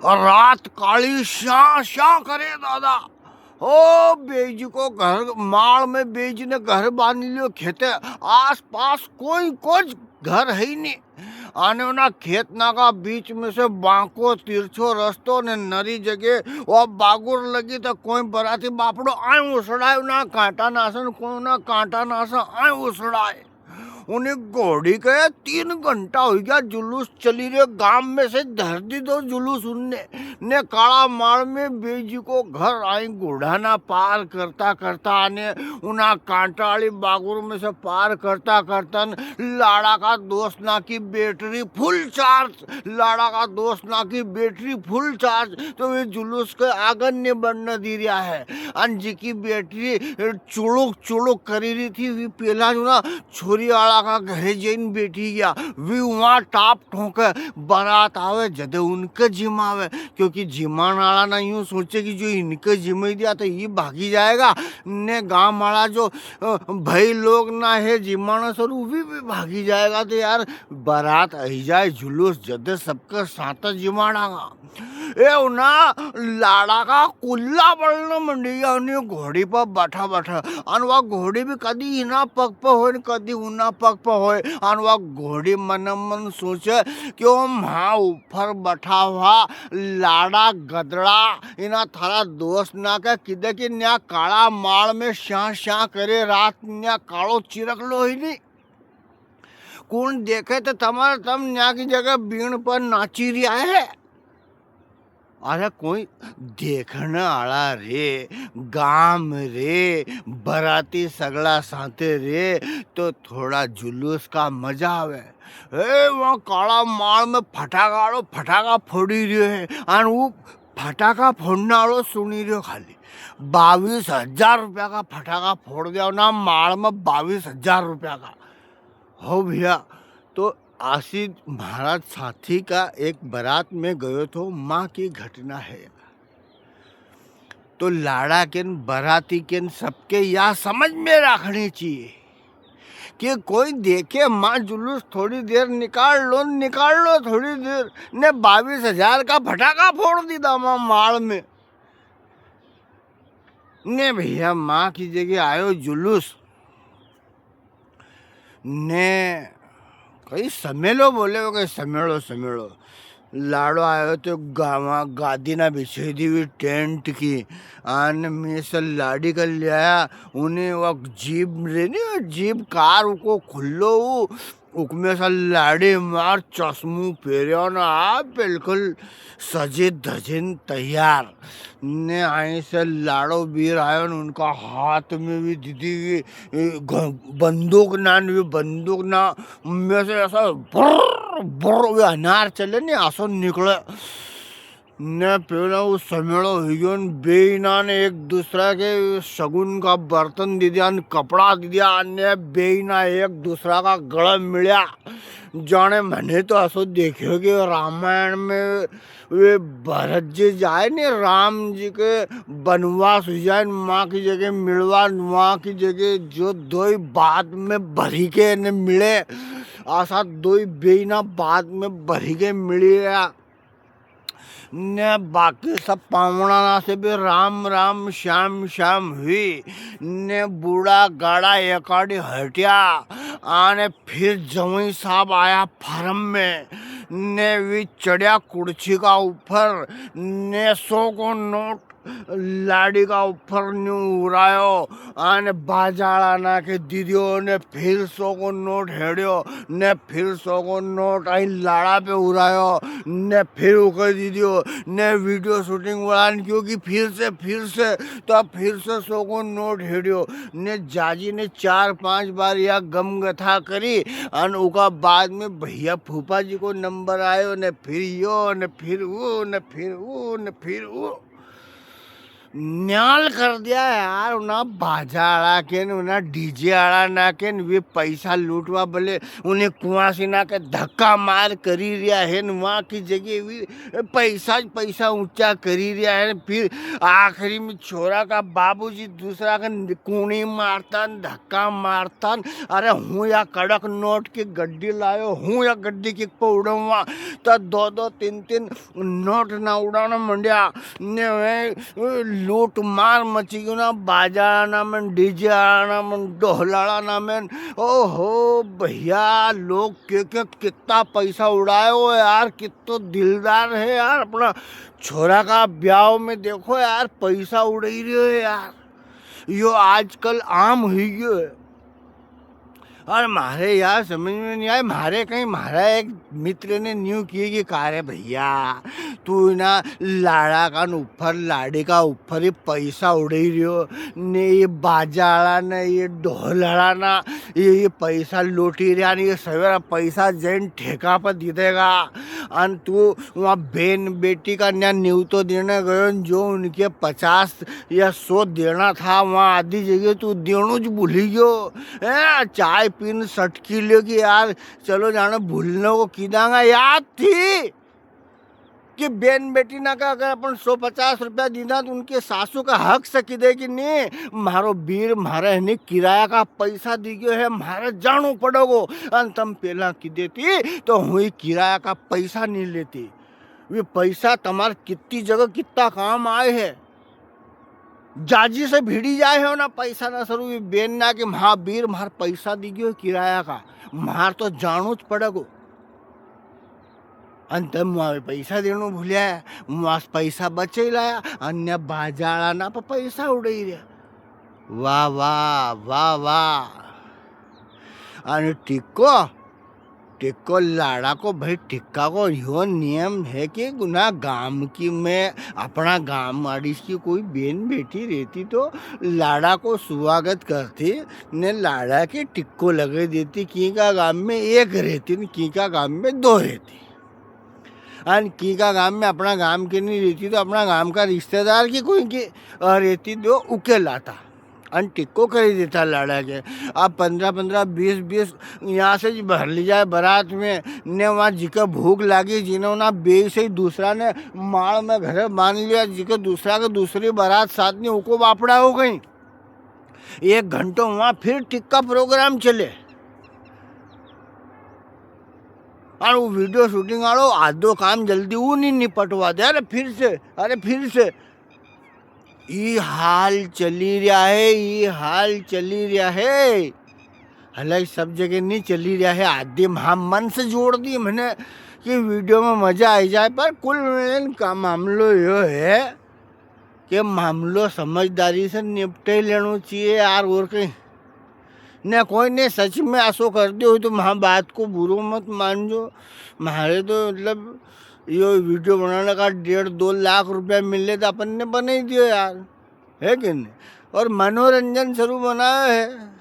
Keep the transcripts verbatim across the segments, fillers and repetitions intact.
और रात काली श्यां श्यां करे दादा। ओ बेईजी को घर, माल में बेईजी ने घर बांध लियो, खेते आस पास कोई को ज घर है ही नी। अने उना खेत ना का बीच में से बांको तिरछो रस्तो ने नरी जगे वो बागुर लगी, तो कोई बराती बापड़ो आय उसड़ाय, उना कांटा नासन, कोई उना कांटा नासन आय उसड़ाय। उनी घोड़ी के तीन घंटा हुई गया, जुलूस चली रह्यो, गाम में से धर दी दो जुलूस उनने। ने काला माल में बेईजी को घर आई घोड़ा ना पार करता करता ने उना कांटा वाली बागुर में से पार करता करता ने लाड़ा का दोस्त ना की बैटरी full charge, लाड़ा का दोस्त ना की बैटरी full charge, तो वे जुलूस के आगे नी बढ़ने दी रिया है। अन जी की बैटरी चुड़ुक चुड़ुक करी री थी, वी पेला जो ना छोरी आला का घरे जईन बैठी गया, वी वहाँ टाप ठोंके। बारात आवे जदे उनके जिमावे, क्योंकि जिमाण आला ना यूं सोचे कि जो इनके जिमाई दिया तो ये भागी जाएगा, ने गांव वाला जो, अ, भाई लोग ना है जिमाणा सरू, वी भी भागी जाएगा। तो यार, बारात आई जाए, जुलूस जदे सबके साथ जिमाड़ांगा। ए उना लाड़ा का कुल्ला पड़ने मंडी गया, उनी घोड़ी पर बैठा बैठा। अन वा घोड़ी भी कदी इना पग पर होय, कदी उना पग पर होय। अन वा घोड़ी मन मन सोचे कि ओ म्हा ऊपर बैठा हुआ लाड़ा गदड़ा, इना थारा दोस्त ना के किदे कि न्या काला माल में श्यां श्यां करे, रात न्या कालो चिरकलो ही नी। कुण देखे तो तमारे, तम न्या की जगह बीण पर नाची रिया है। अरे कोई देखने आला रे, गाम रे, बराती सगला साथे रे, तो थोड़ा जुलूस का मजा आवे। ए, वहाँ काला माल में फटाका आलो फटाका फोड़ी रियो है, अन वो फटाका फोड़ने आलो सुनी रियो खाली। बावीस हजार रुपया का फटाका फोड़ दिया उना माल में, बावीस हजार रुपया का। हो भैया, तो आशी महाराज साथी का एक बारात में गयो थो, माँ की घटना है। तो लाड़ा के न, बराती के न, सबके या समझ में राखनी चाहिए कि कोई देखे, माँ जुलूस थोड़ी देर निकाल लो, निकाल लो थोड़ी देर, ने बावीस हजार का फटाका फोड़ दीदा माँ माल में। ने भैया, माँ की जगह आयो जुलूस, ने कई समेलो बोले, वो कई समेलो, समेलो। लाड़ो आयो तो गावा, गादी ना बिछाई दी हुई टेंट की। आन में से लाड़ी का ले आया, उन्हें वो जीप रे नी, जीप कार उको खुल्लो हु, उकमें से लाड़ी मार चश्मू पेरिया ना, आ बिल्कुल सजे धजे न तैयार। ने आई से लाड़ो बीर आयो न, उनका हाथ में भी दीदी की, ए, घ-, बंदूक ना, न भी बंदूक ना में से ऐसा बुर्र, बुर्र, वे अनार चले ने, आसो निकले। ने पेला वो समेलो हुई गयो न, बेई ना ने एक दूसरा के सगुन का बर्तन दे दिया न, कपड़ा दे दिया, ने बेई ना एक दूसरा का गला मिल्या। जाने मने तो असो देख्यो कि रामायण में वे भरत जी जाए ने, राम जी के बनवास हुई जाए, माँ की जगह मिलवा, माँ की जगह जो दोई बात में भरी के ने मिले, आसा दोई बेई ना बात में भरी के मिली रहा। ने बाकी सब पावणा ना से भी राम राम श्याम श्याम हुई। ने बूढ़ा गाड़ा एकाड़ी हटिया, आने फिर जवाई साहब आया फार्म में, ने वी चढ़िया कुर्सी का ऊपर, ने सौ को नोट लाड़ी का ऊपर न्यू उड़ायो, अने बाजाला ना के दीदियो, ने फिर सौ को नोट हेड़्यो, ने फिर सौ को नोट आई लाड़ा पे उड़ायो, ने फिर उके दीदियो, ने video shooting वाला ने क्यो कि फिर से, फिर से, तो अब फिर से सौ को नोट हेड़्यो, ने जाजी ने चार पांच बार या गम गथा करी, अन उका बाद में भैया फूफा जी को नंबर आयो, ने फिर यो, ने फिर वो, ने फिर वो, ने फिर वो। न्याल कर दिया यार, उना बाजा आला के न, उना डीजे आला ना के न, वे पैसा लूटवा बले, उन्हें कुआसी ना के धक्का मार करी रिया है न, वहाँ की जगह भी पैसा ज पैसा ऊंचा करी रिया है। फिर आखिरी में छोरा का बाबूजी दूसरा का कूणी मारता न, धक्का मारता न। अरे हूँ या कड़क नोट की गड्डी लायो, हूँ या गड्डी की पौड़वा, तो दो दो तीन तीन नोट ना उड़ाना मंड्या। ने वे लूट मार मची गई ना, बाजा ना में, डीजे ना में, ढोलाला ना में। ओहो भैया, लोग के, के कितना पैसा उड़ायो है यार, कितो दिलदार है यार। अपना छोरा का ब्याव में देखो यार, पैसा उड़ाई रियो है यार। यो आजकल आम हुई गयो है। और म्हारे यार समझ में नहीं आए, म्हारे कहीं, म्हारा एक मित्र ने न्यू किए कि "का रे भैया, तू ना लाड़ा का न ऊपर, लाड़ी का ऊपर ही पैसा उड़ाई रियो, ने ये बाजा आला ना, ये ढोल आला ना, ये, ये पैसा लूटी रिया, ने ये सवेरा पैसा जैन ठेका पर दे देगा, अन तू वहाँ बेन बेटी का न्या न्यूतो देने गयो न, जो उनके पचास या सौ देना था, वहाँ आधी जगह तू देणो ज भूली गयो। हैं, चाय पीन सटकी लियो कि यार, चलो जाने भूलने को की दांगा।" याद थी कि बेन बेटी ना का अगर अपन सौ पचास रुपया दीदा तो उनके सासू का हक से की दे कि "नी, म्हारो बीर म्हारे है नी किराया का पैसा दी गयो है, म्हारे जानो पड़ेगो। अन तम पेला की देती तो हुई किराया का पैसा नी लेती।" वे पैसा तमार कित्ती जगह कित्ता काम आए है। जाजी से भिड़ी जाए हो ना पैसा ना सरू, वे बेन ना के "म्हा बीर म्हार पैसा दी गयो किराया का, म्हार तो जानो ज पड़ेगो।" अन तम वहाँ पैसा देनो भूलिया है, वहाँ से पैसा बचे लाया, अन्य बाजारा ना पर पैसा उड़ाई रिया। वाह, वाह, वाह, वाह। अन टिक्को, टिक्को लाड़ा को भाई, टिक्का को यो नियम है कि गुना गाम की में, अपना गाम आड़ी की कोई बेन बेटी रहती तो लाड़ा को स्वागत करती, ने लाड़ा के टिक्को लगे देती। की का गाम में एक रहती, ने की का गाम में दो रहती। अन की का गाम में अपना गाम की नहीं रहती तो अपना गाम का रिश्तेदार की कोई की, अ, रहती तो उके लाता। अन टिक्को करी देता लाड़ा के। अब पन्द्रह पन्द्रह, बीस बीस यहाँ से जी भर ली जाए बारात में, ने वहाँ जिके भूख लागी, जिने उना बेई से ही दूसरा ने माल में घरे बांध लिया, जिके दूसरा के दूसरी बारात साथ नी, उको बापड़ा हो गई। एक घंटो वहाँ फिर टिक्का प्रोग्राम चले। और वो video shooting वालो आधो काम जल्दी वो नी निपटवा दे। अरे फिर से, अरे फिर से। ई हाल चली रिया है, ई हाल चली रिया है। हालांकि सब जगह नी चली रिया है। आदि म्हा मन से जोड़ दी मैंने कि video में मजा आई जाए, पर कुल मिलन का मामलो यो है कि मामलो समझदारी से निपटे लेनो चाहिए यार, और कहीं ने कोई ने सच में असो कर दियो हो तो म्हा बात को बुरो मत मानजो। म्हारे तो मतलब यो video बनाने का डेढ़ दो लाख रुपया मिले तो अपन ने बना ही दियो यार, है कि नहीं? और मनोरंजन स्वरूप बनायो है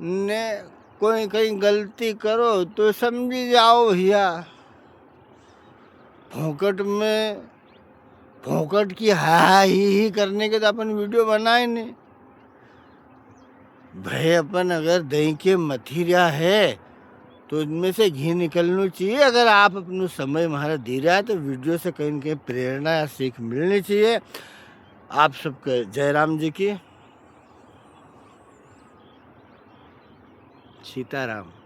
ने, कोई कहीं गलती करो तो समझी जाओ भैया, फोकट में, फोकट की हा हा ही ही करने के तो अपन video बनाए नहीं। भाई, अपन अगर दही के मथी रिया है, तो इनमें से घी निकलना चाहिए। अगर आप अपनो समय म्हारा दे रिया है, तो video से कहीं न कहीं प्रेरणा या सीख मिलनी चाहिए। आप सबके जय राम जी की, सीताराम।